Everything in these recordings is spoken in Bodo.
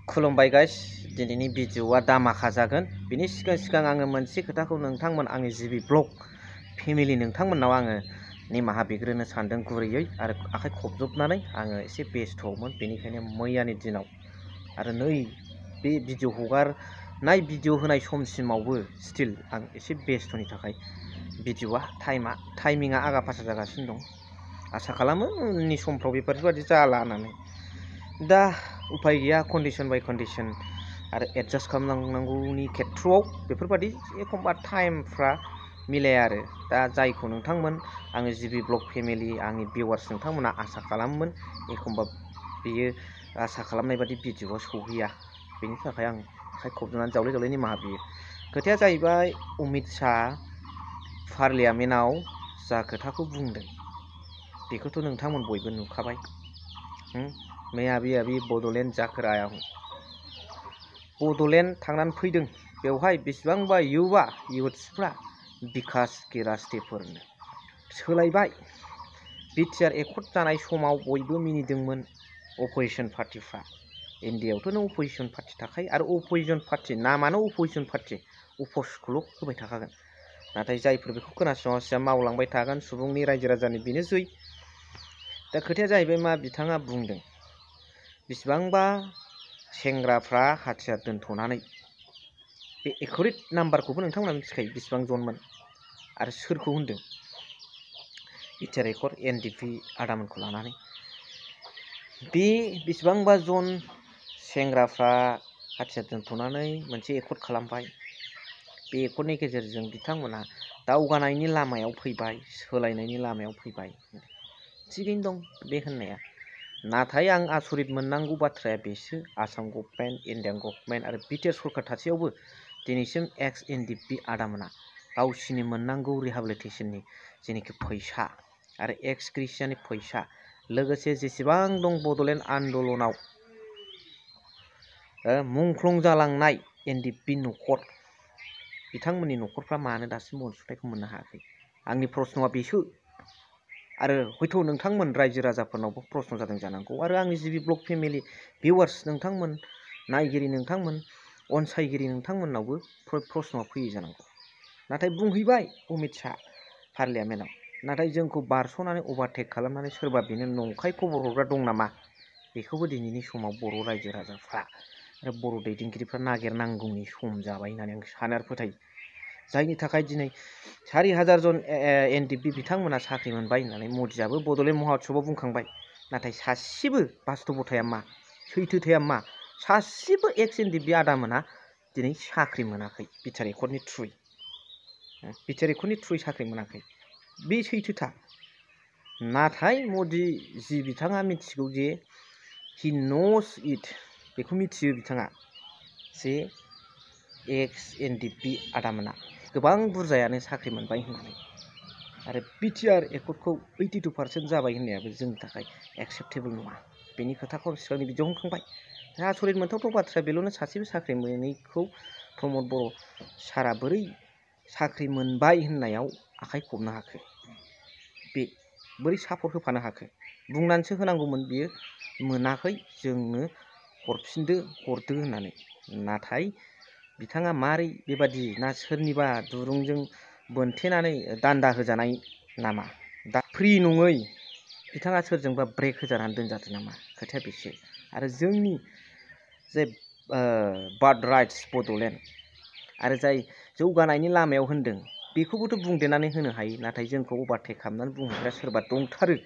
खुलुमबाय गाइस दिनैनि भिडिअआ दामाखा जागोन बिनि सिगां आङो मोनसे खोथाखौ नोंथांमोन आंनि जिबि ब्लग फेमिलि नोंथांमोननाव आङो निमाहा बिग्रोनो सानदों गुरैयै आरो आखाइ खबजबनानै आङो एसे बेस्थ'मोन बेनिखायनो मैयानि दिनाव आरो नै बे भिडिअ हगारनाय भिडिअ होनाय समसिमावबो स्टिल आं एसे बेस्थ'नि थाखाय भिडिअआ टाइमिंआ आगा फासा जागासिनो दं आसा खालामो उननि समफ्राव बेफोरबायदि जाला होननानै दा उपाय गैया कन्डिशन बाय कन्डिशन आरो एडजास्ट खालामनांगौनि खेथ्रआव बेफोरबायदि एखमबा टाइमफ्रा मिलाया आरो दा जायखौ नोंथांमोन आंनि जिबि ब्लग फेमिलि आंनि भिउवार्स नोंथांमोना आसा खालामोमोन एखमबा बेयो आसा खालामनाय बादि भिडिअआ सौहैया बेनि थाखाय आं आखाइ खबजोबनानै जावले निमाहा बियो खोथाया जाहैबाय अमित शाह पार्लियामेन्टआव जा खोथाखौ बुंदों बेखौथ' नोंथांमोन बयबो नुखाबाय मैं अभी बड'लेण्ड जाकर आया हूँ बड'लेण्ड थांनानै फैदों बेवहाय बेसेबांबा युथ्सफ्रा बिकास के रास्तेफोरनो सोलायबाय बिटिआर एकर्ड जानाय समाव बयबो मिनिदोंमोन अपोजिशन पार्टिफ्रा इन्डियायावथ' नों अपोजिशन पार्टि थाखायो आरो अपोजिशन पार्टि नामानो अपोजिशन पार्टि अपोजखौल' होबाय थाखागोन नाथाय जायफोर बेखौ खोनासङासिया मावलांबाय थागोन सुबुंनि रायजो राजानि बेनो जै दा खोथाया जाहैबाय मा बिथाङा बुंदों बिसिबांबा सेंग्राफ्रा हाथियार दोनथ'नानै बे एकुरेट नाम्बारखौबो नोंथांमोना मिथिखायो बेसेबां जनमोन आरो सोरखौ होनदों बिटिआर एकर्ड एनडिपि आदामोनखौ लानानै बे बेसेबांबा जन सेंग्राफ्रा हाथियार दोनथ'नानै मोनसे एकर्ड खालामबाय बे एकर्डनि गेजेरजों बिथांमोना दावगानायनि लामायाव फैबाय सोलायनायनि लामायाव फैबाय थिगैनो दं बे होननाया नाथाय आं आसरित मोननांगौ बाथ्राया बेसो आसाम गभर्नमेन्ट इन्डियान गभर्नमेन्ट आरो बिटिआर सरकार थासेयावबो दिनैसिम एक्स एनडिपि आदामोना गावसिनि मोननांगौ रिहेबिलिटेसननि जेनाखि फैसा आरो एक्स ग्रेसियानि फैसा लोगोसे जेसेबां दं बड'लेण्ड आन्दलनाव मुंख्लं जालांनाय एनडिपि न'खर बिथांमोननि न'खरफ्रा मानो दासिमबो अनसुंथाइखौ मोननो हायाखै आंनि प्रश्नआ बेसो आरो हयथ' नोंथांमोन रायजो राजाफोरनावबो प्रश्न जादों जानांगौ आरो आंनि जिबि ब्लग फेमिलि भिउवार्स नोंथांमोन नायगिरि नोंथांमोन अनसायगिरि नोंथांमोननावबो प्रश्नआ फैयो जानांगौ नाथाय बुंहैबाय अमित शाह पार्लियामेन्टआव नाथाय जोंखौ बारस'नानै अभारटेक खालामनानै सोरबा बेनो नंखाय खबर हरग्रा दं नामा बेखौबो दिनैनि समाव बर' रायजो राजाफ्रा आरो बर' दैदेनगिरिफ्रा नागिरनांगौनि सम जाबाय होननानै आं सानो आरो फोथायो जायनि थाखाय दिनै 4,000 जन एनडिपि बिथांमोना साख्रि मोनबाय होननानै मदियाबो बड'लेण्ड महत्सबआव बुंखांबाय नाथाय सासेबो बास्तबताया मा सैथोथाया मा सासेबो एक्स एनडिपि आदामोना दिनै साख्रि मोनाखै बिटिआर एकर्डनि थ्रुयै साख्रि मोनाखै बे सैथोथा नाथाय मदि जि बिथाङा मिथिगौ जे हि न'स इट बेखौ मिथियो बिथाङा जे एक्स एनडिपि आदामोना गोबां बुरजायानो साख्रि मोनबाय होननानै आरो बिटिआर एकर्डखौ 82% जाबाय होननायाबो जोंनि थाखाय एक्सेप्टेबल नङा बेनि खोथाखौ सिगांनि भिडिअआव होनखांबाय दा आसरित मोनथावथाव बाथ्राया बेल'नो सासेबो साख्रि मोनैखौ प्रमद बर' सारा बोरै साख्रि मोनबाय होननायाव आखाइ खबनो हाखो बे बोरै सापर्ट होफानो हाखो बुंनानैसो होनांगौमोन बियो मोनाखै जोंनो हरदो होननानै नाथाय बिथाङा मारै बेबादि ना सोरनिबा दुरुंजों बोनथेनानै दान्दा होजानाय नामा दा फ्रि नङै बिथाङा सोरजोंबा ब्रेक होजानानै दोनजादों नामा खोथाया बेसो आरो जोंनि जे बार्थ राइट्स बड'लेण्ड आरो जाय जौगानायनि लामायाव होनदों बेखौबोथ' बुंदेरनानै होनो हायो नाथाय जोंखौ अभारटेक खालामनानै बुंहरग्रा सोरबा दंथारो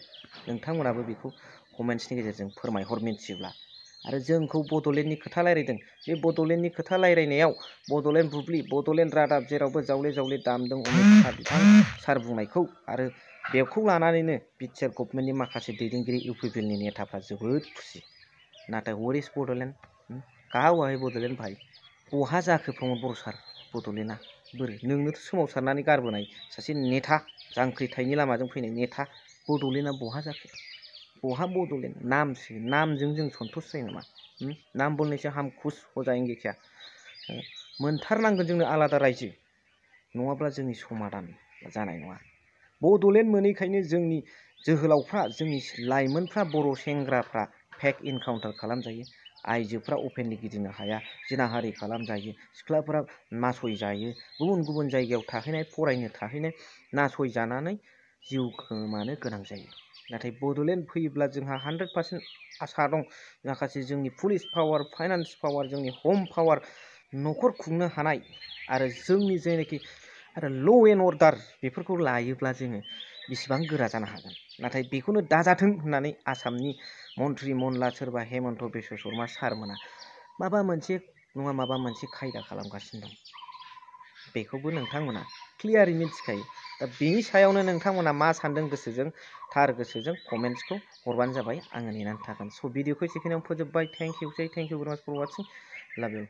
नोंथांमोनाबो बेखौ कमेन्ट्सनि गेजेरजों फोरमायहर मिन्थियोब्ला आरो जोंखौ बड'लेण्डनि खोथा रायलायदों बे बड'लेण्डनि खोथा रायलायनायाव बड'लेण्ड बुब्लि बड'लेण्ड रादाब जेरावबो जावले दामदों अमित शाह बिथां सार बुंनायखौ आरो बेखौ लानानैनो बिटिआर गभर्नमेन्टनि माखासे दैदेनगिरि इउपिपिएलनि नेताफ्रा जोबोद खुसि नाथाय वेर इज बड'लेण्ड कहाँ हुआ है बड'लेण्ड भाई बहा जाखो प्रमद बर' सार बड'लेण्डआ बोरै नोंनोथ' सोमावसारनानै गारबोनाय सासे नेता जांख्रिथायनि लामाजों फैनाय नेता बड'लेण्डआ बहा जाखो बहा बड'लेण्ड नामसो नामजों जों सन्तुष्ट जायो नामा नाम बोलने से हम खुश हो जाएंगे क्या मोनथारनांगोन जोंनो आलादा रायजो नङाब्ला जोंनि समाधान जानाय नङा बड'लेण्ड मोनैखायनो जोंनि जोहोलावफ्रा जोंनि लाइमोनफ्रा बर' सेंग्राफ्रा फेक इनकाउन्टार खालामजायो आइजोफ्रा अपेनलि गिदिंनो हाया, जिनाहारि खालामजायो, सिख्लाफोरा नासयजायो, गुबुन गुबुन जायगायाव थाहैनाय, फरायनो थाहैनाय, नासयजानानै जिउ खोमानो गोनां जायो। नाथाय बड'लेण्ड फैयोब्ला जोंहा 100% आसा दं। माखासे जोंनि पुलिस पावार, फाइनान्स पावार, जोंनि हम पावार, न'खर खुंनो हानाय आरो जोंनि जायनाखि आरो ल' एन्ड अर्डार बेफोरखौ लायोब्ला जोङो बेसेबां गोरा जानो हागोन। नाथाय बेखौनो दाजाथों होननानै आसामनि मन्त्रि मनला सोरबा हेमन्त बिश्व शर्मा सारमोना माबा मोनसे नङा माबा मोनसे खायदा खालामगासिनो दं। बेखौबो नोंथांमोना क्लियारै मिथिखायो। दा बेनि सायावनो नोंथांमोना मा सानदों गोसोजों, थार गोसोजों कमेन्ट्सखौ हरबानो जाबाय। आङो नेनानै थागोन। स' भिडिअखौ एसेखिनियावनो फोजोबबाय। थेंक इउ भेरि माच फर वाचिं। लाभ इउ।